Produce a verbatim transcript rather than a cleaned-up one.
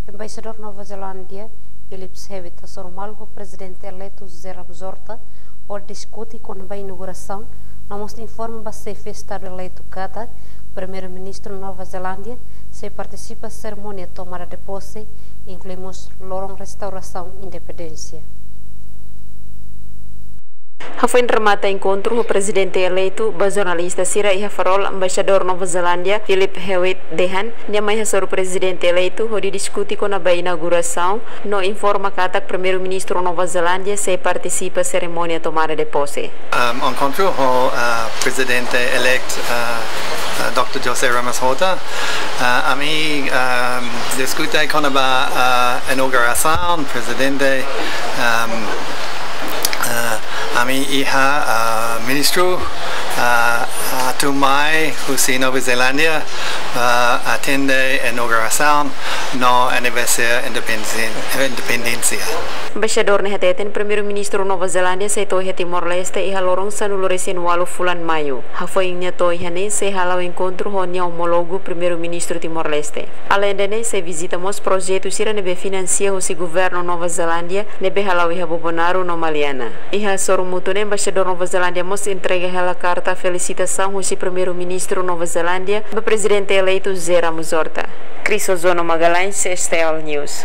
Embaixadór Nova Zelándia, Philip Hewitt, hasoru malu ho Prezidente Eleitu José Ramos Horta, hodi diskute kona-ba inaugurasaun, no mós informa ba Xefe Estadu Eleitu katak Primeiru-Ministru Nova Zelándia sei partisipa serimónia tomada de pose, inklui mós loron restaurasaun independénsia. Hafoin remata enkontru ho Prezidente Eleitu, ba jornalista sira iha Farol, Embaixadór Nova Zelándia, Philip Hewitt dehan, nia mai hasoru Prezidente Eleitu hodi diskute kona-ba inaugurasaun, no informa katak Primeiru-Ministru Nova Zelándia sei partisipa serimónia tomada de pose. Um, enkontru ho, uh, Prezidente Elect, uh, uh, doutór José Ramos Horta. Uh, ami, um, diskute kona-ba, uh, inaugurasaun, Prezidente, um, uh, ami iha, uh, ministru, uh, atu mai husi Nova Zelándia, uh, atende inaugurasaun no aniversáriu independén-, independénsia. Embaixadór ne'e hateten Primeiru-Ministru Nova Zelándia sei to'o iha Timor-Leste iha loron sanulu-resin-ualu fulan Maiu. Hafoin nia to'o iha ne'e sei hala'o enkontru ho nia omólogu Primeiru-Ministru Timor-Leste. Aleinde ne'e sei vizita mós projetu sira ne'ebé finansia husi Governu Nova Zelándia ne'ebé hala'o iha Bobonaro no Maliana. Iha hasoru mútuu ne'e Embaixadór Nova Zelándia mós entrega hela karta felisitasaun husi Primeiru-Ministru Nova Zelándia ba Prezidente Eleitu José Ramos Horta. Crisozono Magalhães, S T L News.